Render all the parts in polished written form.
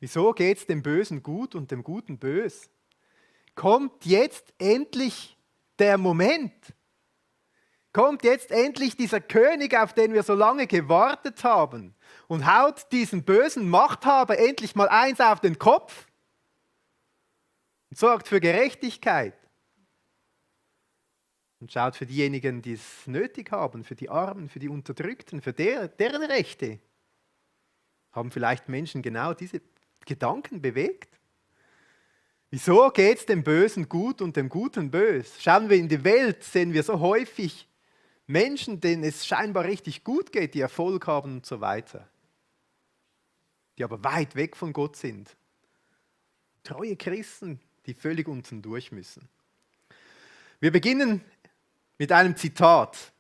Wieso geht es dem Bösen gut und dem Guten bös? Kommt jetzt endlich der Moment? Kommt jetzt endlich dieser König, auf den wir so lange gewartet haben, und haut diesen bösen Machthaber endlich mal eins auf den Kopf und sorgt für Gerechtigkeit und schaut für diejenigen, die es nötig haben, für die Armen, für die Unterdrückten, für deren Rechte. Haben vielleicht Menschen genau diese Gedanken bewegt? Wieso geht es dem Bösen gut und dem Guten bös? Schauen wir in die Welt, sehen wir so häufig Menschen, denen es scheinbar richtig gut geht, die Erfolg haben und so weiter, die aber weit weg von Gott sind. Treue Christen, die völlig unten durch müssen. Wir beginnen mit einem Zitat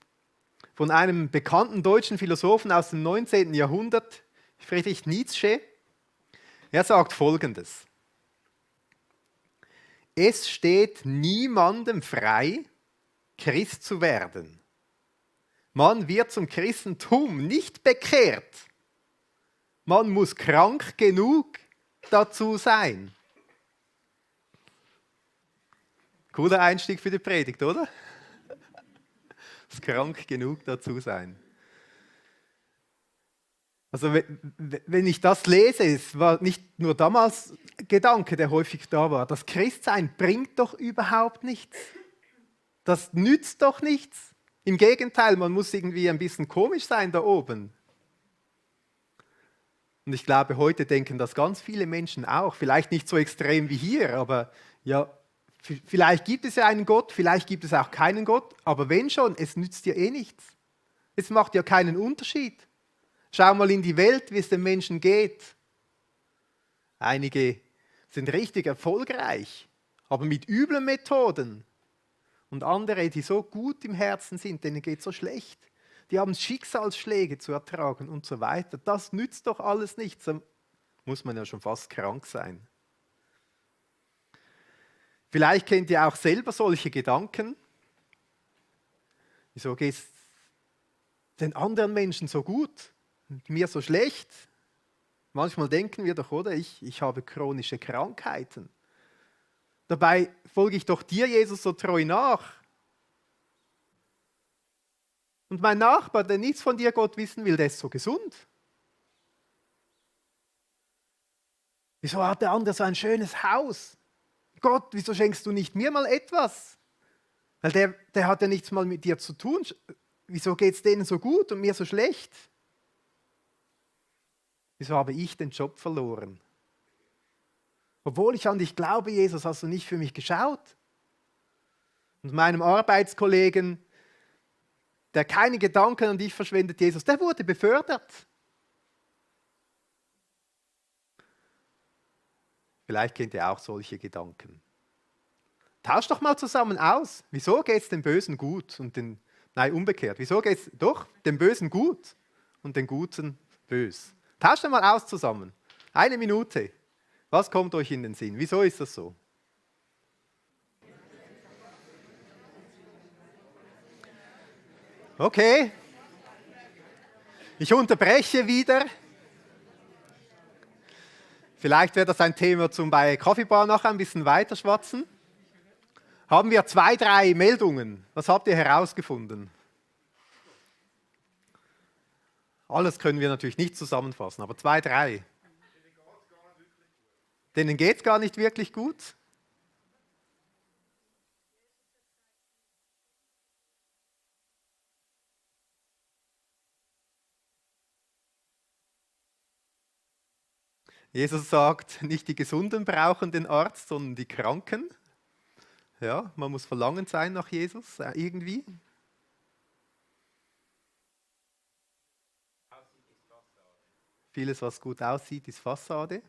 von einem bekannten deutschen Philosophen aus dem 19. Jahrhundert, Friedrich Nietzsche. Er sagt Folgendes: Es steht niemandem frei, Christ zu werden. Man wird zum Christentum nicht bekehrt. Man muss krank genug dazu sein. Cooler Einstieg für die Predigt, oder? Muss krank genug dazu sein. Also wenn ich das lese, es war nicht nur damals Gedanke, der häufig da war. Das Christsein bringt doch überhaupt nichts. Das nützt doch nichts. Im Gegenteil, man muss irgendwie ein bisschen komisch sein da oben. Und ich glaube, heute denken das ganz viele Menschen auch. Vielleicht nicht so extrem wie hier, aber ja, vielleicht gibt es ja einen Gott, vielleicht gibt es auch keinen Gott. Aber wenn schon, es nützt dir eh nichts. Es macht ja keinen Unterschied. Schau mal in die Welt, wie es den Menschen geht. Einige sind richtig erfolgreich, aber mit üblen Methoden. Und andere, die so gut im Herzen sind, denen geht es so schlecht. Die haben Schicksalsschläge zu ertragen und so weiter. Das nützt doch alles nichts. Da muss man ja schon fast krank sein. Vielleicht kennt ihr auch selber solche Gedanken. Wieso geht es den anderen Menschen so gut und mir so schlecht? Manchmal denken wir doch, oder? Ich habe chronische Krankheiten. Dabei folge ich doch dir, Jesus, so treu nach. Und mein Nachbar, der nichts von dir, Gott, wissen will, der ist so gesund. Wieso hat der andere so ein schönes Haus? Gott, wieso schenkst du nicht mir mal etwas? Weil der hat ja nichts mal mit dir zu tun. Wieso geht es denen so gut und mir so schlecht? Wieso habe ich den Job verloren? Obwohl ich an dich glaube, Jesus, hast du nicht für mich geschaut? Und meinem Arbeitskollegen, der keine Gedanken an dich verschwendet, Jesus, der wurde befördert. Vielleicht kennt ihr auch solche Gedanken. Tausch doch mal zusammen aus. Wieso geht es dem Bösen gut und umgekehrt. Wieso geht es doch dem Bösen gut und den Guten bös? Tauscht doch mal aus zusammen. 1 Minute. Was kommt euch in den Sinn? Wieso ist das so? Okay. Ich unterbreche wieder. Vielleicht wäre das ein Thema zum bei Kaffeebar nachher ein bisschen weiter schwatzen. Haben wir 2, 3 Meldungen. Was habt ihr herausgefunden? Alles können wir natürlich nicht zusammenfassen, aber 2, 3. Denen geht es gar nicht wirklich gut. Jesus sagt, nicht die Gesunden brauchen den Arzt, sondern die Kranken. Ja, man muss verlangend sein nach Jesus, irgendwie. Vieles, was gut aussieht, ist Fassade.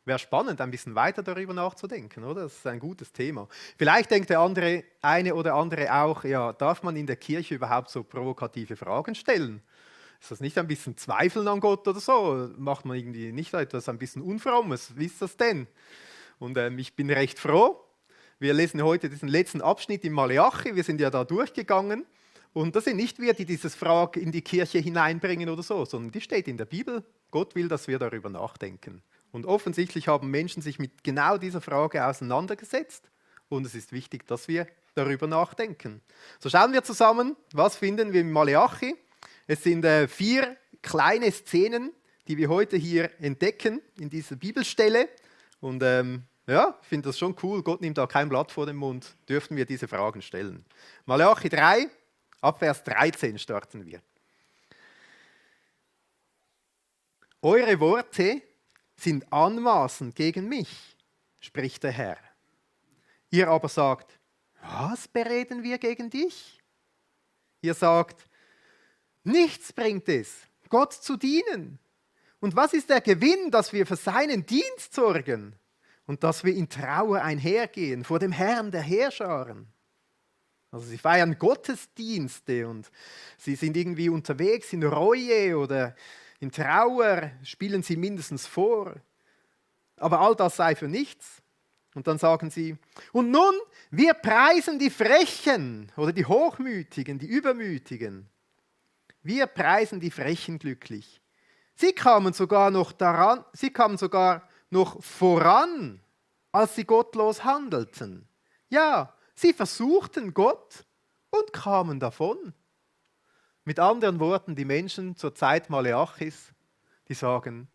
Wäre spannend, ein bisschen weiter darüber nachzudenken, oder? Das ist ein gutes Thema. Vielleicht denkt der eine oder andere auch, ja, darf man in der Kirche überhaupt so provokative Fragen stellen? Ist das nicht ein bisschen Zweifeln an Gott oder so? Macht man irgendwie nicht etwas ein bisschen Unfrommes? Wie ist das denn? Und ich bin recht froh. Wir lesen heute diesen letzten Abschnitt im Maleachi. Wir sind ja da durchgegangen. Und das sind nicht wir, die dieses Frage in die Kirche hineinbringen oder so, sondern die steht in der Bibel Gott will, dass wir darüber nachdenken. Und offensichtlich haben Menschen sich mit genau dieser Frage auseinandergesetzt. Und es ist wichtig, dass wir darüber nachdenken. So schauen wir zusammen, was finden wir in Maleachi. Es sind 4 kleine Szenen, die wir heute hier entdecken in dieser Bibelstelle. Und ja, ich finde das schon cool. Gott nimmt da kein Blatt vor den Mund. Dürften wir diese Fragen stellen. Maleachi 3, ab Vers 13 starten wir. Eure Worte sind anmaßend gegen mich, spricht der Herr. Ihr aber sagt, was bereden wir gegen dich? Ihr sagt, nichts bringt es, Gott zu dienen. Und was ist der Gewinn, dass wir für seinen Dienst sorgen und dass wir in Trauer einhergehen vor dem Herrn der Heerscharen? Also sie feiern Gottesdienste und sie sind irgendwie unterwegs in Reue oder in Trauer, spielen sie mindestens vor. Aber all das sei für nichts. Und dann sagen sie, und nun, wir preisen die Frechen oder die Hochmütigen, die Übermütigen. Wir preisen die Frechen glücklich. Sie kamen sogar noch voran, als sie gottlos handelten. Ja, sie versuchten Gott und kamen davon. Mit anderen Worten, die Menschen zur Zeit Maleachis, die sagen,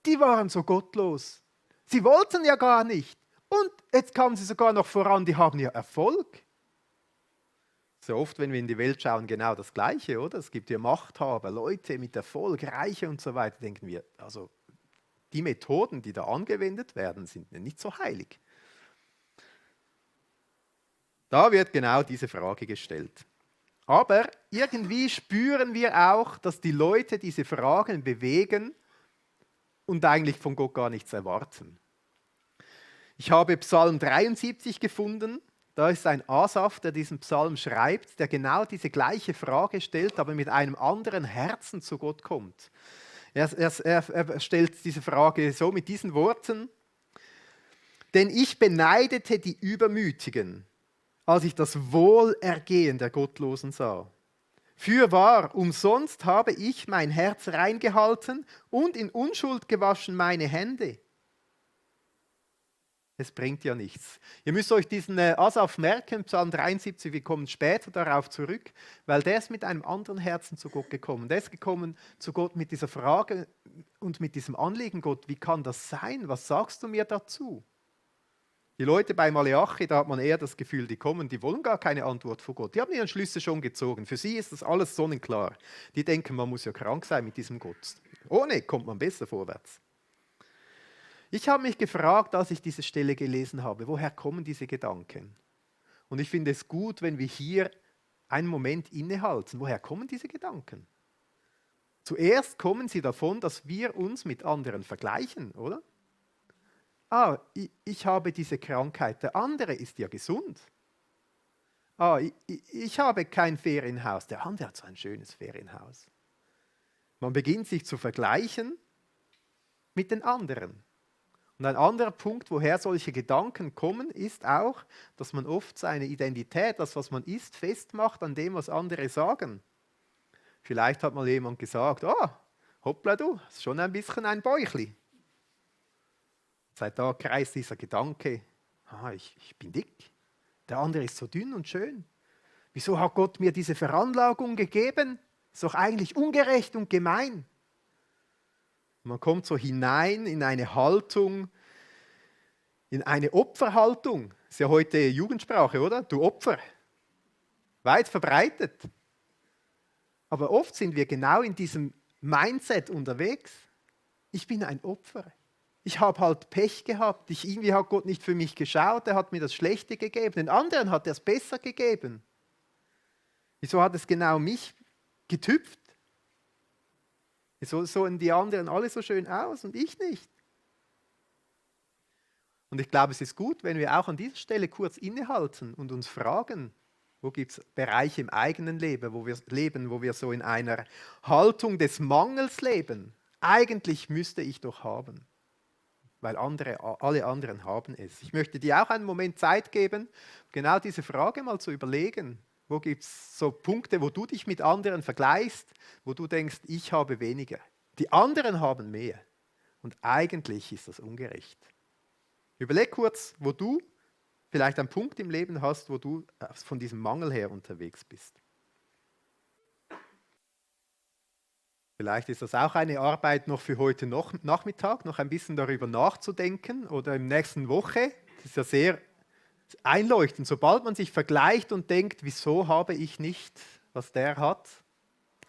die waren so gottlos. Sie wollten ja gar nicht. Und jetzt kamen sie sogar noch voran, die haben ja Erfolg. So oft, wenn wir in die Welt schauen, genau das Gleiche, oder? Es gibt ja Machthaber, Leute mit Erfolg, Reiche und so weiter, denken wir, also die Methoden, die da angewendet werden, sind nicht so heilig. Da wird genau diese Frage gestellt. Aber irgendwie spüren wir auch, dass die Leute diese Fragen bewegen und eigentlich von Gott gar nichts erwarten. Ich habe Psalm 73 gefunden. Da ist ein Asaf, der diesen Psalm schreibt, der genau diese gleiche Frage stellt, aber mit einem anderen Herzen zu Gott kommt. Er stellt diese Frage so mit diesen Worten: Denn ich beneidete die Übermütigen, als ich das Wohlergehen der Gottlosen sah. Fürwahr, umsonst habe ich mein Herz reingehalten und in Unschuld gewaschen meine Hände. Es bringt ja nichts. Ihr müsst euch diesen Asaf merken, Psalm 73, wir kommen später darauf zurück, weil der ist mit einem anderen Herzen zu Gott gekommen. Der ist gekommen zu Gott mit dieser Frage und mit diesem Anliegen, Gott, wie kann das sein? Was sagst du mir dazu? Die Leute bei Maleachi, da hat man eher das Gefühl, die kommen, die wollen gar keine Antwort von Gott. Die haben ihre Schlüsse schon gezogen. Für sie ist das alles sonnenklar. Die denken, man muss ja krank sein mit diesem Gott. Ohne kommt man besser vorwärts. Ich habe mich gefragt, als ich diese Stelle gelesen habe, woher kommen diese Gedanken? Und ich finde es gut, wenn wir hier einen Moment innehalten. Woher kommen diese Gedanken? Zuerst kommen sie davon, dass wir uns mit anderen vergleichen, oder? Ich habe diese Krankheit, der andere ist ja gesund. Ich habe kein Ferienhaus, der andere hat so ein schönes Ferienhaus. Man beginnt sich zu vergleichen mit den anderen. Und ein anderer Punkt, woher solche Gedanken kommen, ist auch, dass man oft seine Identität, das, was man ist, festmacht an dem, was andere sagen. Vielleicht hat mal jemand gesagt, hoppla du, ist schon ein bisschen ein Bäuchli. Seit da kreist dieser Gedanke, ich bin dick, der andere ist so dünn und schön. Wieso hat Gott mir diese Veranlagung gegeben? Ist doch eigentlich ungerecht und gemein. Man kommt so hinein in eine Haltung, in eine Opferhaltung. Ist ja heute Jugendsprache, oder? Du Opfer. Weit verbreitet. Aber oft sind wir genau in diesem Mindset unterwegs. Ich bin ein Opfer. Ich habe halt Pech gehabt. Irgendwie hat Gott nicht für mich geschaut. Er hat mir das Schlechte gegeben. Den anderen hat er es besser gegeben. Wieso hat es genau mich getüpft? Wieso sehen die anderen alle so schön aus und ich nicht? Und ich glaube, es ist gut, wenn wir auch an dieser Stelle kurz innehalten und uns fragen, wo gibt es Bereiche im eigenen Leben, wo wir so in einer Haltung des Mangels leben. Eigentlich müsste ich doch haben, weil alle anderen haben es. Ich möchte dir auch einen Moment Zeit geben, genau diese Frage mal zu überlegen. Wo gibt es so Punkte, wo du dich mit anderen vergleichst, wo du denkst, ich habe weniger. Die anderen haben mehr. Und eigentlich ist das ungerecht. Überleg kurz, wo du vielleicht einen Punkt im Leben hast, wo du von diesem Mangel her unterwegs bist. Vielleicht ist das auch eine Arbeit noch für heute Nachmittag, noch ein bisschen darüber nachzudenken oder in der nächsten Woche. Das ist ja sehr einleuchtend. Sobald man sich vergleicht und denkt, wieso habe ich nicht, was der hat.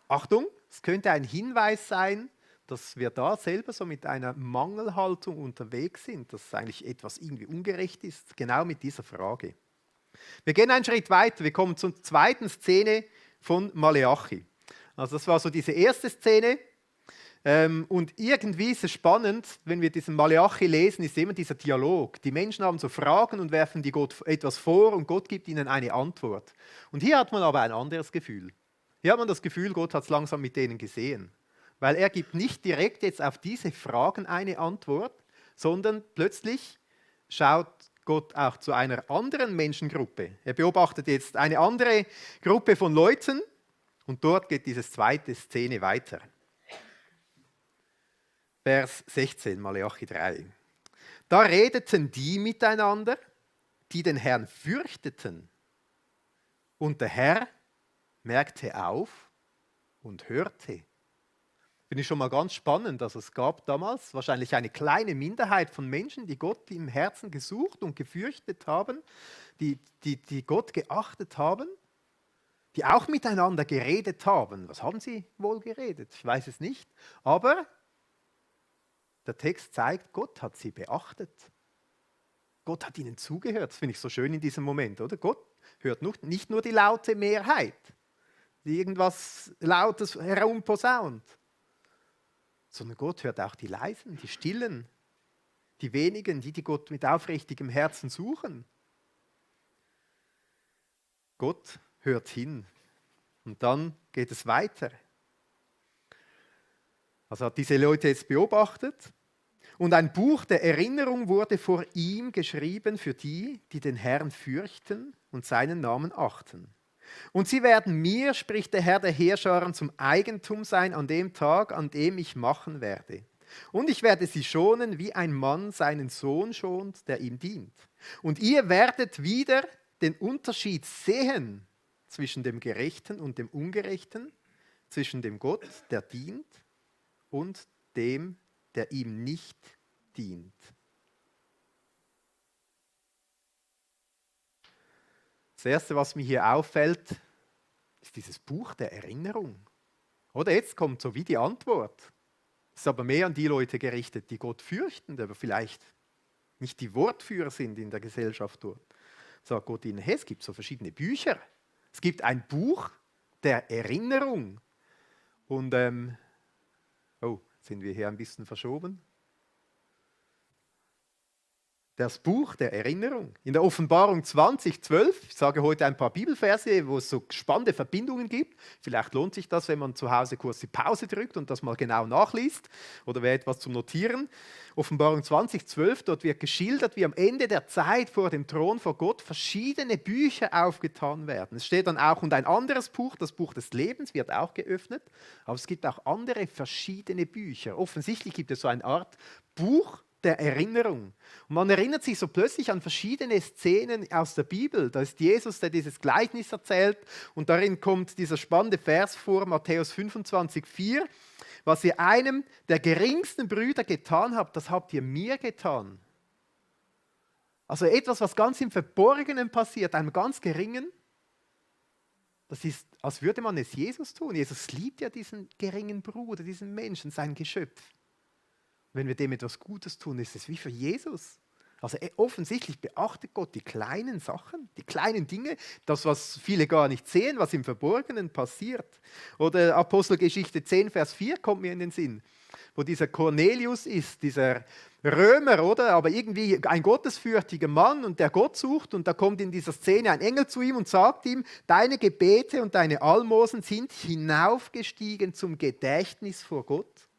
Achtung, es könnte ein Hinweis sein, dass wir da selber so mit einer Mangelhaltung unterwegs sind, dass eigentlich etwas irgendwie ungerecht ist, genau mit dieser Frage. Wir gehen einen Schritt weiter, wir kommen zur zweiten Szene von Maleachi. Also das war so diese erste Szene und irgendwie ist es spannend, wenn wir diesen Maleachi lesen, ist immer dieser Dialog. Die Menschen haben so Fragen und werfen die Gott etwas vor und Gott gibt ihnen eine Antwort. Und hier hat man aber ein anderes Gefühl. Hier hat man das Gefühl, Gott hat es langsam mit denen gesehen. Weil er gibt nicht direkt jetzt auf diese Fragen eine Antwort, sondern plötzlich schaut Gott auch zu einer anderen Menschengruppe. Er beobachtet jetzt eine andere Gruppe von Leuten und dort geht diese zweite Szene weiter. Vers 16, Maleachi 3. Da redeten die miteinander, die den Herrn fürchteten. Und der Herr merkte auf und hörte. Finde ich schon mal ganz spannend, dass es gab damals wahrscheinlich eine kleine Minderheit von Menschen, die Gott im Herzen gesucht und gefürchtet haben, die Gott geachtet haben, die auch miteinander geredet haben. Was haben sie wohl geredet? Ich weiß es nicht. Aber der Text zeigt, Gott hat sie beachtet. Gott hat ihnen zugehört. Das finde ich so schön in diesem Moment, oder? Gott hört nicht nur die laute Mehrheit, die irgendwas Lautes herumposaunt, sondern Gott hört auch die Leisen, die Stillen, die wenigen, die Gott mit aufrichtigem Herzen suchen. Gott hört hin. Und dann geht es weiter. Also hat diese Leute jetzt beobachtet. Und ein Buch der Erinnerung wurde vor ihm geschrieben für die, die den Herrn fürchten und seinen Namen achten. Und sie werden mir, spricht der Herr der Heerscharen, zum Eigentum sein an dem Tag, an dem ich machen werde. Und ich werde sie schonen, wie ein Mann seinen Sohn schont, der ihm dient. Und ihr werdet wieder den Unterschied sehen zwischen dem Gerechten und dem Ungerechten, zwischen dem Gott, der dient, und dem, der ihm nicht dient. Das Erste, was mir hier auffällt, ist dieses Buch der Erinnerung. Oder jetzt kommt so wie die Antwort. Es ist aber mehr an die Leute gerichtet, die Gott fürchten, aber vielleicht nicht die Wortführer sind in der Gesellschaft dort. Sagt Gott ihnen, hey, es gibt so verschiedene Bücher. Es gibt ein Buch der Erinnerung. Und, sind wir hier ein bisschen verschoben? Das Buch der Erinnerung. In der Offenbarung 20,12, ich sage heute ein paar Bibelverse, wo es so spannende Verbindungen gibt. Vielleicht lohnt sich das, wenn man zu Hause kurz die Pause drückt und das mal genau nachliest oder wäre etwas zum Notieren. Offenbarung 20,12, dort wird geschildert, wie am Ende der Zeit vor dem Thron vor Gott verschiedene Bücher aufgetan werden. Es steht dann auch, und ein anderes Buch, das Buch des Lebens, wird auch geöffnet. Aber es gibt auch andere verschiedene Bücher. Offensichtlich gibt es so eine Art Buch der Erinnerung. Und man erinnert sich so plötzlich an verschiedene Szenen aus der Bibel. Da ist Jesus, der dieses Gleichnis erzählt und darin kommt dieser spannende Vers vor, Matthäus 25,4. Was ihr einem der geringsten Brüder getan habt, das habt ihr mir getan. Also etwas, was ganz im Verborgenen passiert, einem ganz Geringen, das ist, als würde man es Jesus tun. Jesus liebt ja diesen geringen Bruder, diesen Menschen, sein Geschöpf. Wenn wir dem etwas Gutes tun, ist es wie für Jesus. Also offensichtlich beachtet Gott die kleinen Sachen, die kleinen Dinge, das, was viele gar nicht sehen, was im Verborgenen passiert. Oder Apostelgeschichte 10, Vers 4 kommt mir in den Sinn, wo dieser Cornelius ist, dieser Römer, oder? Aber irgendwie ein gottesfürchtiger Mann und der Gott sucht und da kommt in dieser Szene ein Engel zu ihm und sagt ihm, deine Gebete und deine Almosen sind hinaufgestiegen zum Gedächtnis vor Gott.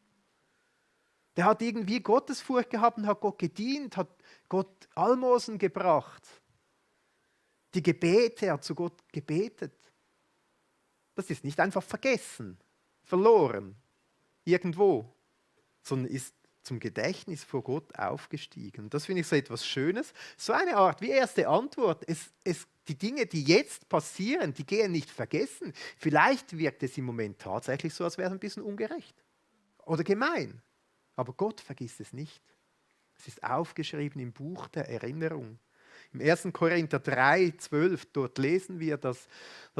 Der hat irgendwie Gottesfurcht gehabt und hat Gott gedient, hat Gott Almosen gebracht. Die Gebete, er hat zu Gott gebetet. Das ist nicht einfach vergessen, verloren, irgendwo sondern ist zum Gedächtnis vor Gott aufgestiegen. Das finde ich so etwas Schönes. So eine Art wie erste Antwort. Die Dinge, die jetzt passieren, die gehen nicht vergessen. Vielleicht wirkt es im Moment tatsächlich so, als wäre es ein bisschen ungerecht oder gemein. Aber Gott vergisst es nicht. Es ist aufgeschrieben im Buch der Erinnerung. Im 1. Korinther 3, 12, dort lesen wir, dass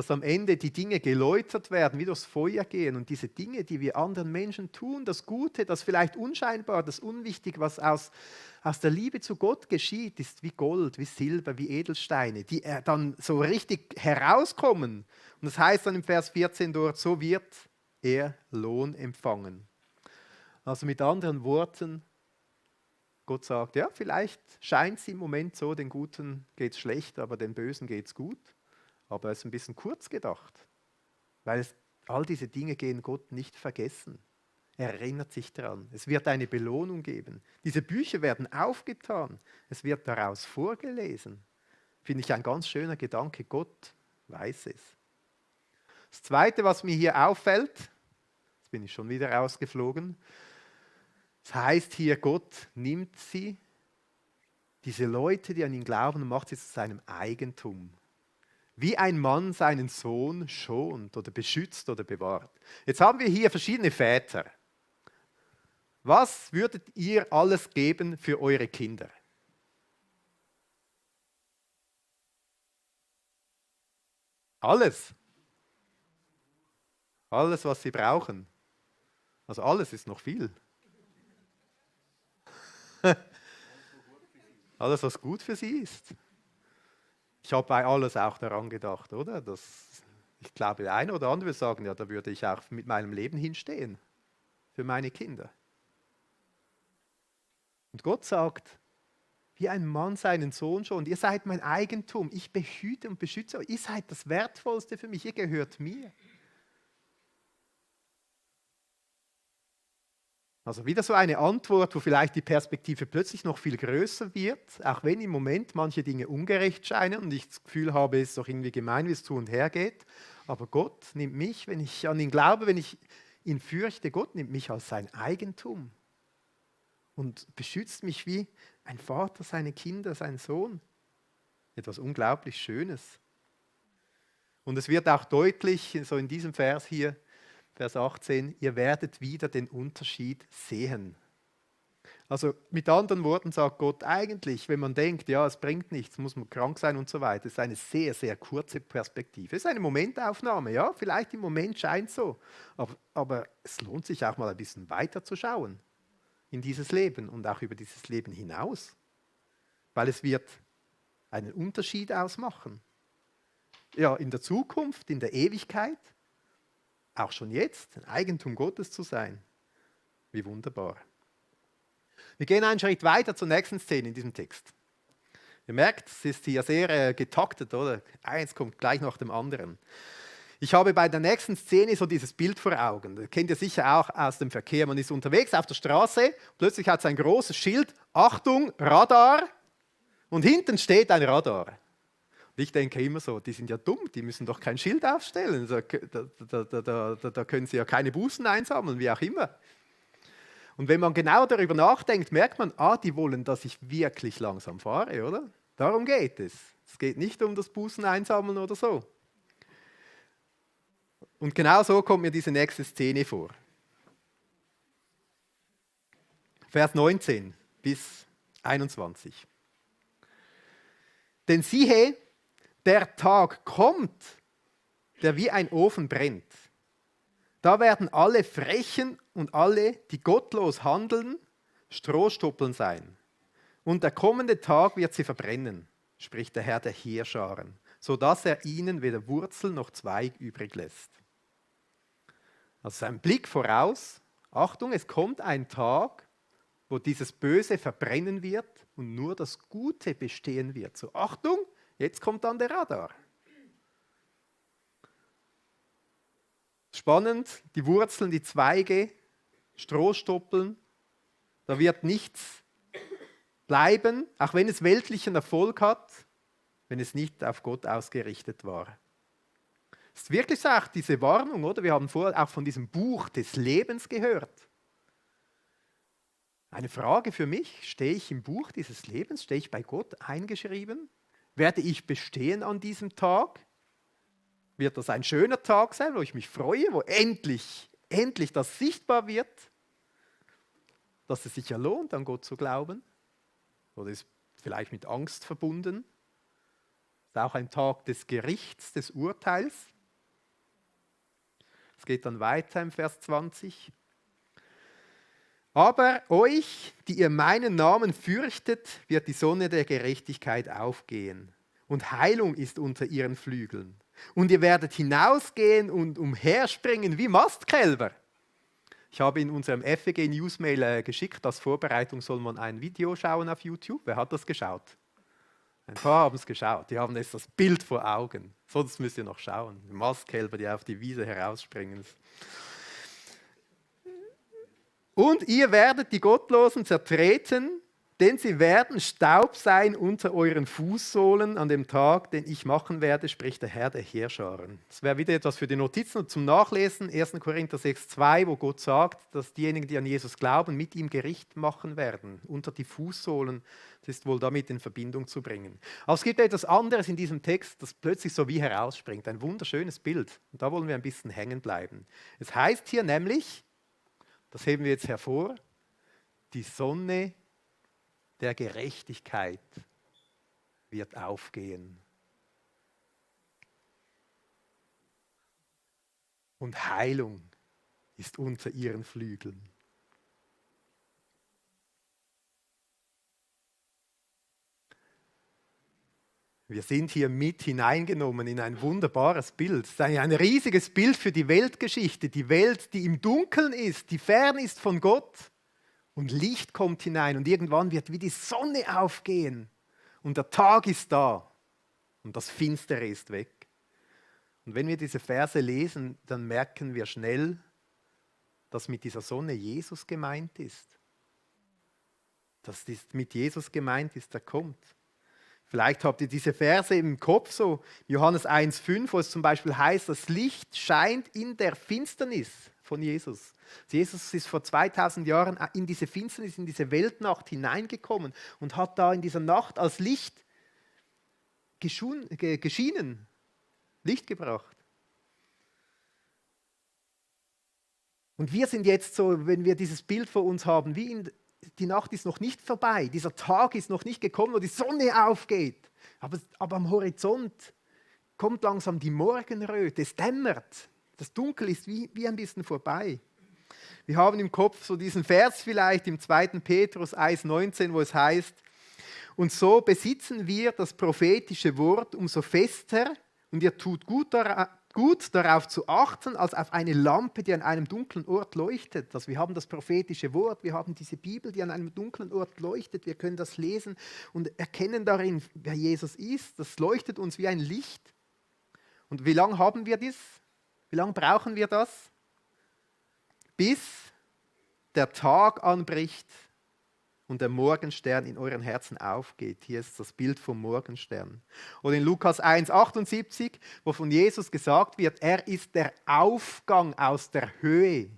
am Ende die Dinge geläutert werden, wie durchs Feuer gehen. Und diese Dinge, die wir anderen Menschen tun, das Gute, das vielleicht unscheinbar, das Unwichtige, was aus der Liebe zu Gott geschieht, ist wie Gold, wie Silber, wie Edelsteine, die dann so richtig herauskommen. Und das heißt dann im Vers 14 dort, so wird er Lohn empfangen. Also mit anderen Worten, Gott sagt, ja, vielleicht scheint es im Moment so, den Guten geht es schlecht, aber den Bösen geht es gut. Aber es ist ein bisschen kurz gedacht, weil all diese Dinge gehen Gott nicht vergessen. Er erinnert sich daran. Es wird eine Belohnung geben. Diese Bücher werden aufgetan. Es wird daraus vorgelesen. Finde ich ein ganz schöner Gedanke. Gott weiß es. Das Zweite, was mir hier auffällt, jetzt bin ich schon wieder rausgeflogen, das heißt hier, Gott nimmt sie, diese Leute, die an ihn glauben, und macht sie zu seinem Eigentum. Wie ein Mann seinen Sohn schont oder beschützt oder bewahrt. Jetzt haben wir hier verschiedene Väter. Was würdet ihr alles geben für eure Kinder? Alles. Alles, was sie brauchen. Also alles ist noch viel. Alles, was gut für sie ist. Ich habe bei alles auch daran gedacht, oder? Ich glaube, der eine oder andere sagen, ja, da würde ich auch mit meinem Leben hinstehen. Für meine Kinder. Und Gott sagt, wie ein Mann seinen Sohn schon, ihr seid mein Eigentum, ich behüte und beschütze euch, ihr seid das Wertvollste für mich, ihr gehört mir. Also wieder so eine Antwort, wo vielleicht die Perspektive plötzlich noch viel größer wird, auch wenn im Moment manche Dinge ungerecht scheinen und ich das Gefühl habe, es ist doch irgendwie gemein, wie es zu und her geht. Aber Gott nimmt mich, wenn ich an ihn glaube, wenn ich ihn fürchte, Gott nimmt mich als sein Eigentum und beschützt mich wie ein Vater seine Kinder, seinen Sohn. Etwas unglaublich Schönes. Und es wird auch deutlich, so in diesem Vers hier, Vers 18, ihr werdet wieder den Unterschied sehen. Also mit anderen Worten sagt Gott eigentlich, wenn man denkt, ja, es bringt nichts, muss man krank sein und so weiter, ist eine sehr, sehr kurze Perspektive. Es ist eine Momentaufnahme, ja, vielleicht im Moment scheint es so, aber es lohnt sich auch mal ein bisschen weiter zu schauen in dieses Leben und auch über dieses Leben hinaus, weil es wird einen Unterschied ausmachen. Ja, in der Zukunft, in der Ewigkeit, auch schon jetzt, ein Eigentum Gottes zu sein. Wie wunderbar. Wir gehen einen Schritt weiter zur nächsten Szene in diesem Text. Ihr merkt, es ist hier sehr getaktet, oder? Eins kommt gleich nach dem anderen. Ich habe bei der nächsten Szene so dieses Bild vor Augen. Das kennt ihr sicher auch aus dem Verkehr. Man ist unterwegs auf der Straße, plötzlich hat es ein großes Schild, Achtung, Radar, und hinten steht ein Radar. Ich denke immer so, die sind ja dumm, die müssen doch kein Schild aufstellen, da können sie ja keine Bußen einsammeln, wie auch immer. Und wenn man genau darüber nachdenkt, merkt man, die wollen, dass ich wirklich langsam fahre, oder? Darum geht es. Es geht nicht um das Bußen einsammeln oder so. Und genau so kommt mir diese nächste Szene vor. Vers 19 bis 21. Denn siehe, der Tag kommt, der wie ein Ofen brennt. Da werden alle Frechen und alle, die gottlos handeln, Strohstoppeln sein. Und der kommende Tag wird sie verbrennen, spricht der Herr der Heerscharen, sodass er ihnen weder Wurzel noch Zweig übrig lässt. Also ein Blick voraus, Achtung, es kommt ein Tag, wo dieses Böse verbrennen wird und nur das Gute bestehen wird. So, Achtung, jetzt kommt dann der Radar. Spannend, die Wurzeln, die Zweige, Strohstoppeln, da wird nichts bleiben, auch wenn es weltlichen Erfolg hat, wenn es nicht auf Gott ausgerichtet war. Es ist wirklich so auch diese Warnung, oder? Wir haben vorher auch von diesem Buch des Lebens gehört. Eine Frage für mich, stehe ich im Buch dieses Lebens, stehe ich bei Gott eingeschrieben? Werde ich bestehen an diesem Tag? Wird das ein schöner Tag sein, wo ich mich freue, wo endlich das sichtbar wird, dass es sich ja lohnt, an Gott zu glauben? Oder ist vielleicht mit Angst verbunden? Ist auch ein Tag des Gerichts, des Urteils. Es geht dann weiter im Vers 20. Aber euch, die ihr meinen Namen fürchtet, wird die Sonne der Gerechtigkeit aufgehen. Und Heilung ist unter ihren Flügeln. Und ihr werdet hinausgehen und umherspringen wie Mastkälber. Ich habe in unserem FEG Newsmail geschickt, als Vorbereitung soll man ein Video schauen auf YouTube. Wer hat das geschaut? Ein paar haben es geschaut. Die haben jetzt das Bild vor Augen. Sonst müsst ihr noch schauen. Die Mastkälber, die auf die Wiese herausspringen. Und ihr werdet die Gottlosen zertreten, denn sie werden Staub sein unter euren Fußsohlen an dem Tag, den ich machen werde, spricht der Herr der Heerscharen. Das wäre wieder etwas für die Notizen und zum Nachlesen. 1. Korinther 6,2, wo Gott sagt, dass diejenigen, die an Jesus glauben, mit ihm Gericht machen werden, unter die Fußsohlen. Das ist wohl damit in Verbindung zu bringen. Aber es gibt etwas anderes in diesem Text, das plötzlich so wie herausspringt. Ein wunderschönes Bild. Und da wollen wir ein bisschen hängen bleiben. Es heißt hier nämlich, das heben wir jetzt hervor, die Sonne der Gerechtigkeit wird aufgehen. Und Heilung ist unter ihren Flügeln. Wir sind hier mit hineingenommen in ein wunderbares Bild. Es ist ein riesiges Bild für die Weltgeschichte. Die Welt, die im Dunkeln ist, die fern ist von Gott. Und Licht kommt hinein und irgendwann wird wie die Sonne aufgehen. Und der Tag ist da. Und das Finstere ist weg. Und wenn wir diese Verse lesen, dann merken wir schnell, dass mit dieser Sonne Jesus gemeint ist. Dass mit Jesus gemeint ist, der kommt. Vielleicht habt ihr diese Verse im Kopf, so Johannes 1,5, wo es zum Beispiel heißt, das Licht scheint in der Finsternis von Jesus. Jesus ist vor 2000 Jahren in diese Finsternis, in diese Weltnacht hineingekommen und hat da in dieser Nacht als Licht geschienen, Licht gebracht. Und wir sind jetzt so, wenn wir dieses Bild vor uns haben, die Nacht ist noch nicht vorbei, dieser Tag ist noch nicht gekommen, wo die Sonne aufgeht. Aber am Horizont kommt langsam die Morgenröte, es dämmert, das Dunkel ist wie ein bisschen vorbei. Wir haben im Kopf so diesen Vers vielleicht im 2. Petrus 1,19, wo es heißt, und so besitzen wir das prophetische Wort umso fester und ihr tut gut darauf zu achten, als auf eine Lampe, die an einem dunklen Ort leuchtet. Also wir haben das prophetische Wort, wir haben diese Bibel, die an einem dunklen Ort leuchtet. Wir können das lesen und erkennen darin, wer Jesus ist. Das leuchtet uns wie ein Licht. Und wie lange haben wir das? Wie lange brauchen wir das? Bis der Tag anbricht und der Morgenstern in euren Herzen aufgeht. Hier ist das Bild vom Morgenstern. Oder in Lukas 1,78, wo von Jesus gesagt wird, er ist der Aufgang aus der Höhe.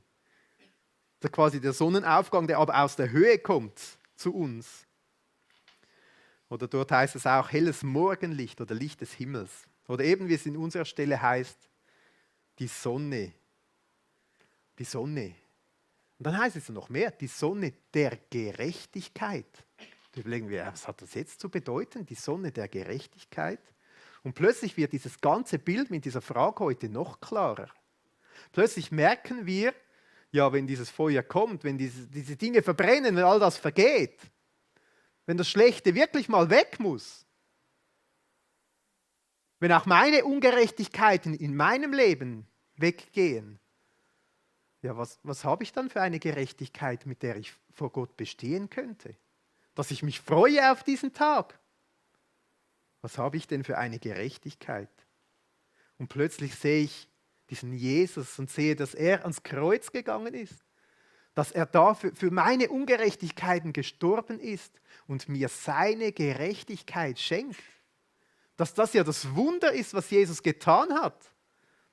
Das ist quasi der Sonnenaufgang, der aber aus der Höhe kommt zu uns. Oder dort heißt es auch helles Morgenlicht oder Licht des Himmels. Oder eben wie es in unserer Stelle heißt, die Sonne. Die Sonne. Und dann heißt es noch mehr, die Sonne der Gerechtigkeit. Da überlegen wir, was hat das jetzt zu bedeuten, die Sonne der Gerechtigkeit? Und plötzlich wird dieses ganze Bild mit dieser Frage heute noch klarer. Plötzlich merken wir, ja, wenn dieses Feuer kommt, wenn diese Dinge verbrennen, wenn all das vergeht, wenn das Schlechte wirklich mal weg muss, wenn auch meine Ungerechtigkeiten in meinem Leben weggehen, ja, was habe ich dann für eine Gerechtigkeit, mit der ich vor Gott bestehen könnte? Dass ich mich freue auf diesen Tag. Was habe ich denn für eine Gerechtigkeit? Und plötzlich sehe ich diesen Jesus und sehe, dass er ans Kreuz gegangen ist. Dass er da für meine Ungerechtigkeiten gestorben ist und mir seine Gerechtigkeit schenkt. Dass das ja das Wunder ist, was Jesus getan hat.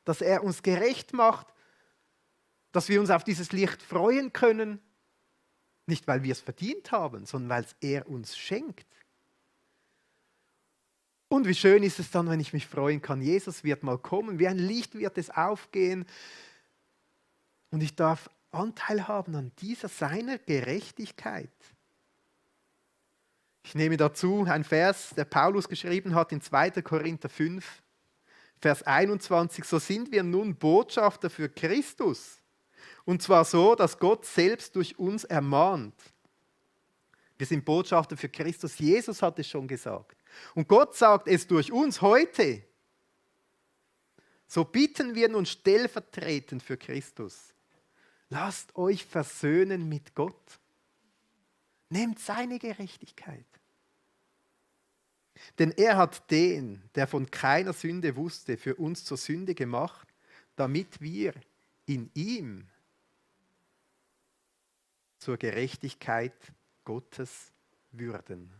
Dass er uns gerecht macht, dass wir uns auf dieses Licht freuen können Nicht, weil wir es verdient haben, sondern weil es er uns schenkt. Und wie schön ist es dann, wenn ich mich freuen kann, Jesus wird mal kommen, wie ein Licht wird es aufgehen und ich darf Anteil haben an dieser seiner Gerechtigkeit. Ich nehme dazu einen Vers, der Paulus geschrieben hat in 2. Korinther 5, Vers 21. So sind wir nun Botschafter für Christus. Und zwar so, dass Gott selbst durch uns ermahnt. Wir sind Botschafter für Christus. Jesus hat es schon gesagt. Und Gott sagt es durch uns heute. So bitten wir nun stellvertretend für Christus. Lasst euch versöhnen mit Gott. Nehmt seine Gerechtigkeit. Denn er hat den, der von keiner Sünde wusste, für uns zur Sünde gemacht, damit wir in ihm zur Gerechtigkeit Gottes würden.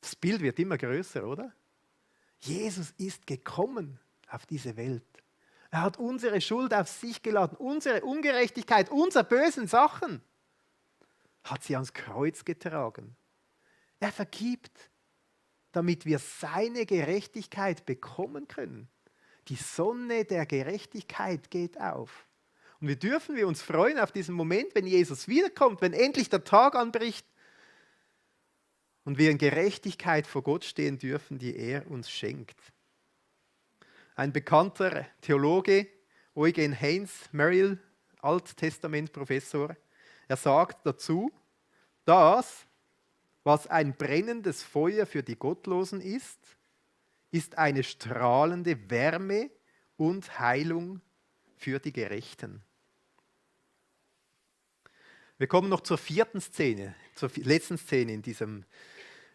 Das Bild wird immer größer, oder? Jesus ist gekommen auf diese Welt. Er hat unsere Schuld auf sich geladen, unsere Ungerechtigkeit, unsere bösen Sachen, hat sie ans Kreuz getragen. Er vergibt, damit wir seine Gerechtigkeit bekommen können. Die Sonne der Gerechtigkeit geht auf. Und wie dürfen wir uns freuen auf diesen Moment, wenn Jesus wiederkommt, wenn endlich der Tag anbricht und wir in Gerechtigkeit vor Gott stehen dürfen, die er uns schenkt. Ein bekannter Theologe, Eugen Haynes Merrill, Alttestamentprofessor, er sagt dazu, das, was ein brennendes Feuer für die Gottlosen ist, ist eine strahlende Wärme und Heilung für die Gerechten. Wir kommen noch zur vierten Szene, zur letzten Szene in diesem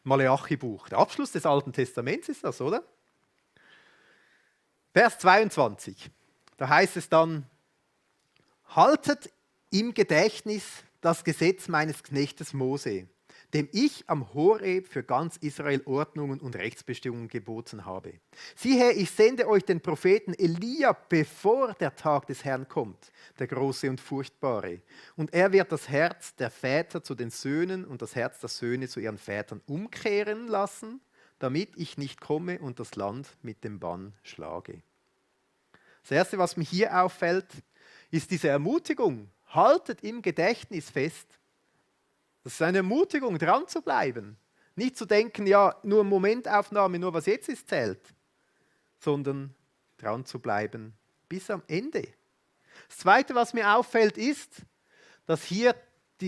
Maleachi-Buch. Der Abschluss des Alten Testaments ist das, oder? Vers 22, da heißt es dann, haltet im Gedächtnis das Gesetz meines Knechtes Mose, dem ich am Horeb für ganz Israel Ordnungen und Rechtsbestimmungen geboten habe. Siehe, ich sende euch den Propheten Elia, bevor der Tag des Herrn kommt, der große und furchtbare. Und er wird das Herz der Väter zu den Söhnen und das Herz der Söhne zu ihren Vätern umkehren lassen, damit ich nicht komme und das Land mit dem Bann schlage. Das Erste, was mir hier auffällt, ist diese Ermutigung. Haltet im Gedächtnis fest. Das ist eine Ermutigung, dran zu bleiben. Nicht zu denken, ja, nur Momentaufnahme, nur was jetzt ist, zählt. Sondern dran zu bleiben bis am Ende. Das Zweite, was mir auffällt, ist, dass hier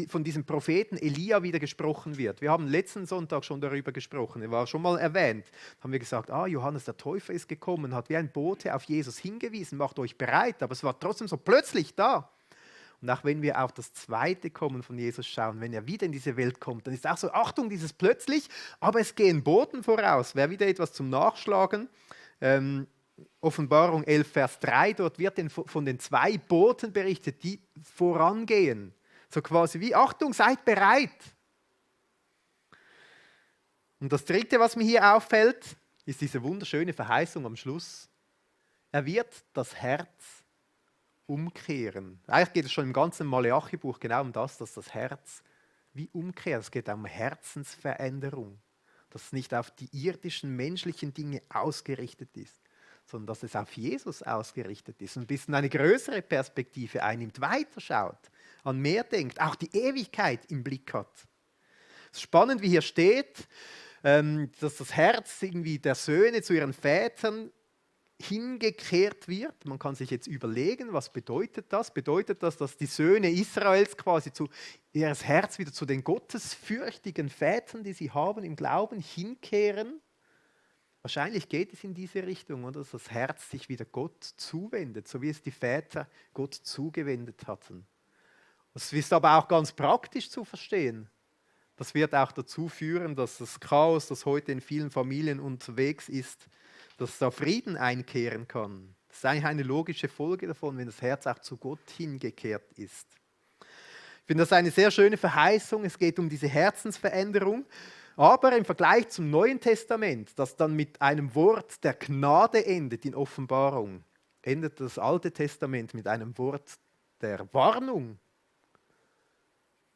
von diesem Propheten Elia wieder gesprochen wird. Wir haben letzten Sonntag schon darüber gesprochen, er war schon mal erwähnt. Da haben wir gesagt, Johannes der Täufer ist gekommen, hat wie ein Bote auf Jesus hingewiesen, macht euch bereit, aber es war trotzdem so plötzlich da. Und auch wenn wir auf das zweite Kommen von Jesus schauen, wenn er wieder in diese Welt kommt, dann ist auch so, Achtung, dieses plötzlich, aber es gehen Boten voraus. Wer wieder etwas zum Nachschlagen, Offenbarung 11, Vers 3, dort wird von den 2 Boten berichtet, die vorangehen. So quasi wie, Achtung, seid bereit. Und das Dritte, was mir hier auffällt, ist diese wunderschöne Verheißung am Schluss. Er wird das Herz umkehren. Eigentlich geht es schon im ganzen Maleachi-Buch genau um das, dass das Herz wie umkehrt. Es geht um Herzensveränderung. Dass es nicht auf die irdischen, menschlichen Dinge ausgerichtet ist, sondern dass es auf Jesus ausgerichtet ist und ein bisschen eine größere Perspektive einnimmt, weiterschaut, an mehr denkt, auch die Ewigkeit im Blick hat. Es ist spannend, wie hier steht, dass das Herz irgendwie der Söhne zu ihren Vätern hingekehrt wird. Man kann sich jetzt überlegen, was bedeutet das? Bedeutet das, dass die Söhne Israels quasi ihr Herz wieder zu den gottesfürchtigen Vätern, die sie haben, im Glauben hinkehren? Wahrscheinlich geht es in diese Richtung, oder? Dass das Herz sich wieder Gott zuwendet, so wie es die Väter Gott zugewendet hatten. Das ist aber auch ganz praktisch zu verstehen. Das wird auch dazu führen, dass das Chaos, das heute in vielen Familien unterwegs ist, dass da Frieden einkehren kann. Das ist eigentlich eine logische Folge davon, wenn das Herz auch zu Gott hingekehrt ist. Ich finde das eine sehr schöne Verheißung. Es geht um diese Herzensveränderung. Aber im Vergleich zum Neuen Testament, das dann mit einem Wort der Gnade endet in Offenbarung, endet das Alte Testament mit einem Wort der Warnung.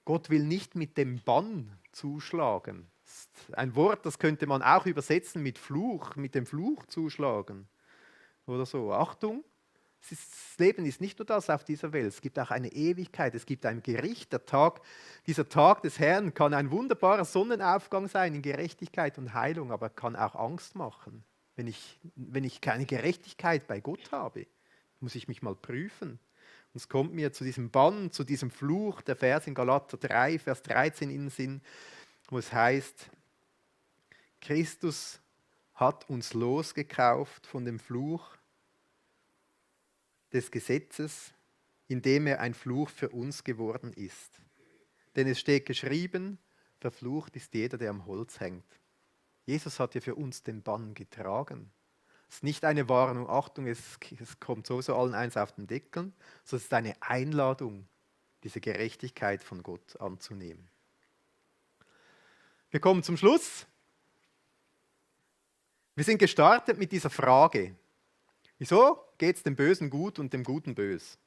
Gott will nicht mit dem Bann zuschlagen. Das ist ein Wort, das könnte man auch übersetzen mit Fluch, mit dem Fluch zuschlagen oder so. Achtung, das Leben ist nicht nur das auf dieser Welt, es gibt auch eine Ewigkeit, es gibt ein Gericht. Dieser Tag des Herrn kann ein wunderbarer Sonnenaufgang sein in Gerechtigkeit und Heilung, aber kann auch Angst machen. Wenn ich keine Gerechtigkeit bei Gott habe, muss ich mich mal prüfen. Und es kommt mir zu diesem Bann, zu diesem Fluch, der Vers in Galater 3, Vers 13 in den Sinn, wo es heißt, Christus hat uns losgekauft von dem Fluch des Gesetzes, indem er ein Fluch für uns geworden ist. Denn es steht geschrieben, verflucht ist jeder, der am Holz hängt. Jesus hat ja für uns den Bann getragen. Es ist nicht eine Warnung, Achtung, es kommt sowieso allen eins auf den Deckel, sondern es ist eine Einladung, diese Gerechtigkeit von Gott anzunehmen. Wir kommen zum Schluss. Wir sind gestartet mit dieser Frage. Wieso geht es dem Bösen gut und dem Guten bös?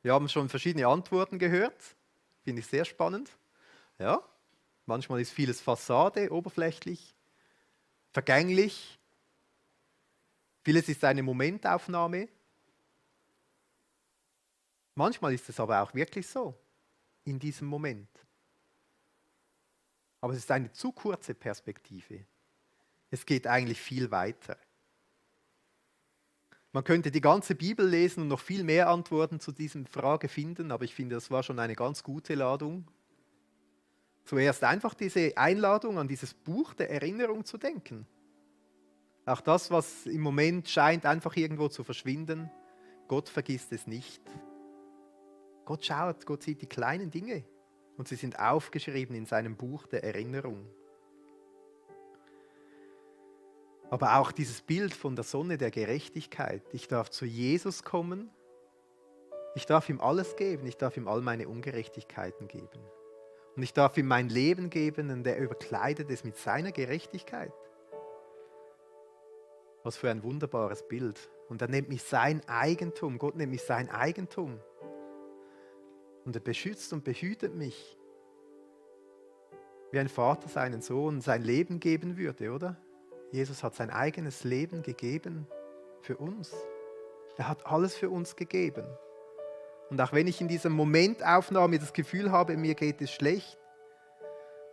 Wir haben schon verschiedene Antworten gehört. Finde ich sehr spannend. Ja, manchmal ist vieles Fassade, oberflächlich, vergänglich. Vieles ist eine Momentaufnahme. Manchmal ist es aber auch wirklich so, in diesem Moment. Aber es ist eine zu kurze Perspektive. Es geht eigentlich viel weiter. Man könnte die ganze Bibel lesen und noch viel mehr Antworten zu dieser Frage finden, aber ich finde, das war schon eine ganz gute Ladung. Zuerst einfach diese Einladung an dieses Buch der Erinnerung zu denken. Auch das, was im Moment scheint, einfach irgendwo zu verschwinden, Gott vergisst es nicht. Gott schaut, Gott sieht die kleinen Dinge und sie sind aufgeschrieben in seinem Buch der Erinnerung. Aber auch dieses Bild von der Sonne der Gerechtigkeit. Ich darf zu Jesus kommen, ich darf ihm alles geben, ich darf ihm all meine Ungerechtigkeiten geben. Und ich darf ihm mein Leben geben und er überkleidet es mit seiner Gerechtigkeit. Was für ein wunderbares Bild. Und er nennt mich sein Eigentum, Gott nennt mich sein Eigentum. Und er beschützt und behütet mich. Wie ein Vater seinen Sohn sein Leben geben würde, oder? Jesus hat sein eigenes Leben gegeben für uns. Er hat alles für uns gegeben. Und auch wenn ich in dieser Momentaufnahme das Gefühl habe, mir geht es schlecht,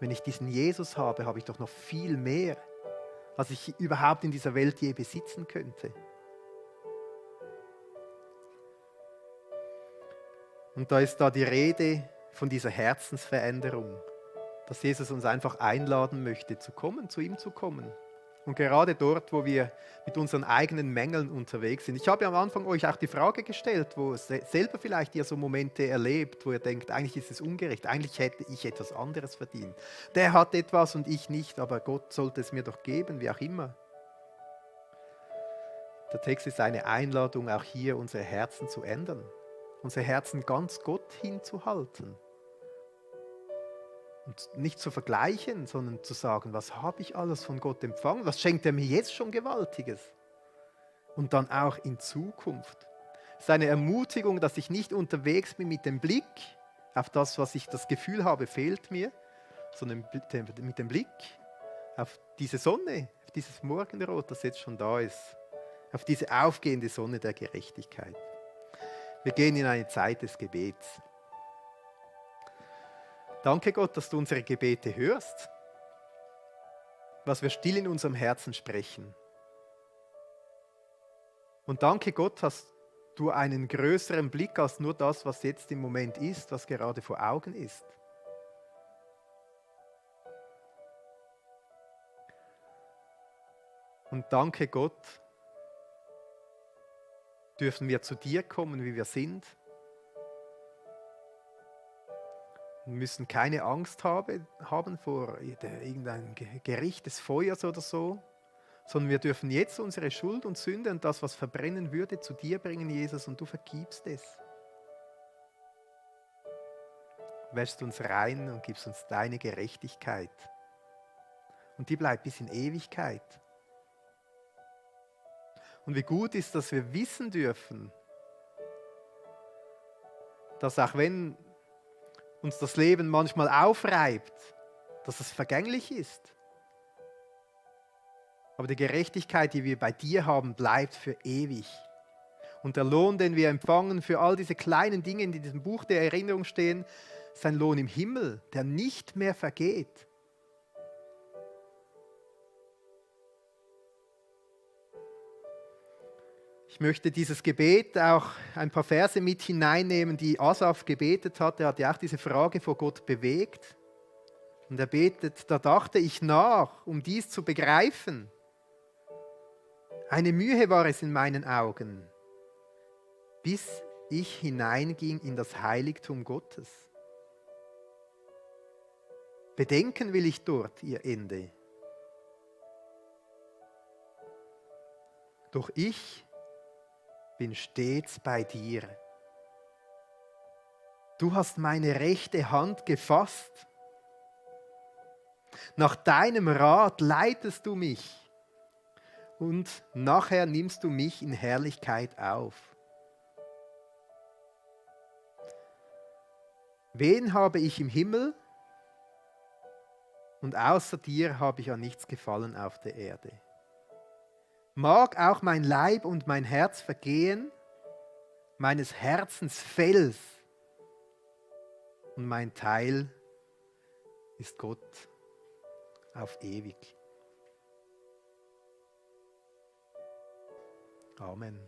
wenn ich diesen Jesus habe, habe ich doch noch viel mehr, was ich überhaupt in dieser Welt je besitzen könnte. Und da ist da die Rede von dieser Herzensveränderung, dass Jesus uns einfach einladen möchte, zu kommen, zu ihm zu kommen. Und gerade dort, wo wir mit unseren eigenen Mängeln unterwegs sind. Ich habe am Anfang euch auch die Frage gestellt, wo selber vielleicht ihr so Momente erlebt, wo ihr denkt, eigentlich ist es ungerecht, eigentlich hätte ich etwas anderes verdient. Der hat etwas und ich nicht, aber Gott sollte es mir doch geben, wie auch immer. Der Text ist eine Einladung, auch hier unsere Herzen zu ändern, unsere Herzen ganz Gott hinzuhalten. Und nicht zu vergleichen, sondern zu sagen, was habe ich alles von Gott empfangen? Was schenkt er mir jetzt schon Gewaltiges? Und dann auch in Zukunft. Es ist eine Ermutigung, dass ich nicht unterwegs bin mit dem Blick auf das, was ich das Gefühl habe, fehlt mir, sondern mit dem Blick auf diese Sonne, auf dieses Morgenrot, das jetzt schon da ist, auf diese aufgehende Sonne der Gerechtigkeit. Wir gehen in eine Zeit des Gebets. Danke Gott, dass du unsere Gebete hörst, was wir still in unserem Herzen sprechen. Und danke Gott, dass du einen größeren Blick als nur das, was jetzt im Moment ist, was gerade vor Augen ist. Und danke Gott, dürfen wir zu dir kommen, wie wir sind. Wir müssen keine Angst haben vor irgendeinem Gericht des Feuers oder so, sondern wir dürfen jetzt unsere Schuld und Sünde und das, was verbrennen würde, zu dir bringen, Jesus, und du vergibst es. Wäschst uns rein und gibst uns deine Gerechtigkeit. Und die bleibt bis in Ewigkeit. Und wie gut ist, dass wir wissen dürfen, dass auch wenn uns das Leben manchmal aufreibt, dass es vergänglich ist. Aber die Gerechtigkeit, die wir bei dir haben, bleibt für ewig. Und der Lohn, den wir empfangen für all diese kleinen Dinge, die in diesem Buch der Erinnerung stehen, ist ein Lohn im Himmel, der nicht mehr vergeht. Ich möchte dieses Gebet auch ein paar Verse mit hineinnehmen, die Asaf gebetet hat. Er hat ja auch diese Frage vor Gott bewegt. Und er betet, da dachte ich nach, um dies zu begreifen. Eine Mühe war es in meinen Augen, bis ich hineinging in das Heiligtum Gottes. Bedenken will ich dort ihr Ende. Doch ich bin stets bei dir. Du hast meine rechte Hand gefasst. Nach deinem Rat leitest du mich und nachher nimmst du mich in Herrlichkeit auf. Wen habe ich im Himmel? Und außer dir habe ich an nichts gefallen auf der Erde. Mag auch mein Leib und mein Herz vergehen, meines Herzens Fels und mein Teil ist Gott auf ewig. Amen.